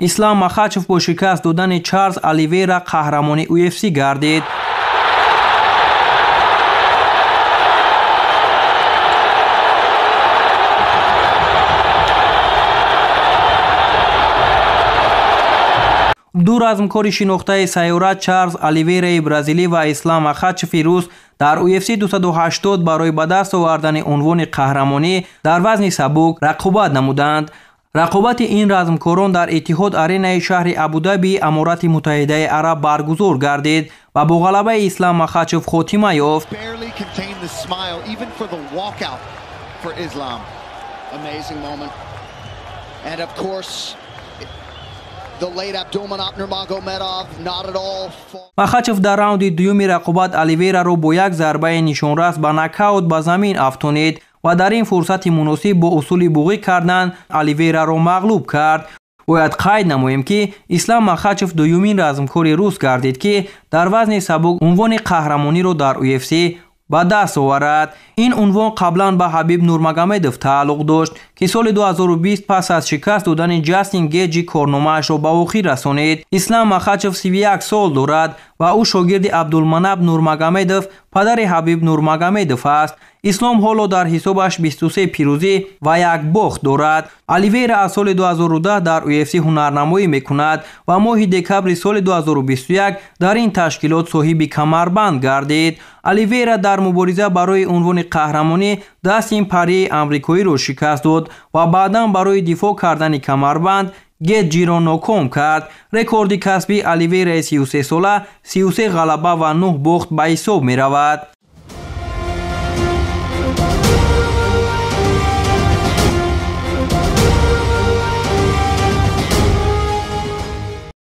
Ислам Махачев бо шикаст додани Чарлз Оливейра қаҳрамони UFC гардид. Ду размкори шинохтаи сайёра Чарлз Оливейраи бразилӣ ва Ислам Махачеви рус дар UFC 280 барои ба даст овардани унвони қаҳрамонӣ дар вазни сабук рақобат намуданд. Рақобати ин размкорон дар Иттиҳод Аренаи шаҳри Абудаби Аморати Муттаҳидаи Араб баргузор гардид ва бо ғалабаи Ислам Махачев хотима ёфт. Махачев дар раунди дуюми рақобат Оливейраро бо як зарбаи нишонрас ба нокаут ба замин афтонид ва дар ин фурсати муносиб бо усули буғӣ кардан Оливейраро мағлуб кард. Бояд қайд намоем, ки Ислам Махачев дуюмин размкори рус гардид, ки дар вазни сабук унвони қаҳрамониро дар UFC ба даст оварад. Ин унвон қаблан ба Ҳабиб Нурмагомедов тааллуқ дошт, ки соли 2020 пас аз шикаст додани Ҷастин Геҷи корномаашро ба охир расонид. Ислам Махачев 31 сол дорад ва ӯ шогирди Абдулманаб Нурмагомедов, падари Ҳабиб Нурмагомедов аст. Ислом ҳоло дар ҳисобаш 23 пирӯзӣ ва як бохт дорад. Оливейра аз соли 2010 дар UFC ҳунарнамоӣ мекунад ва моҳи декабри соли 2021 дар ин ташкилот соҳиби камарбанд гардид. Оливейра дар мубориза барои унвони қаҳрамонӣ Дастин Парии амрикоиро шикаст дод ва баъдан барои дифоъ кардани камарбанд Геҷиро ноком кард. Рекорди касбии Оливейраи 33сола 33 ғалаба ва 9 бохт ба ҳисоб меравад.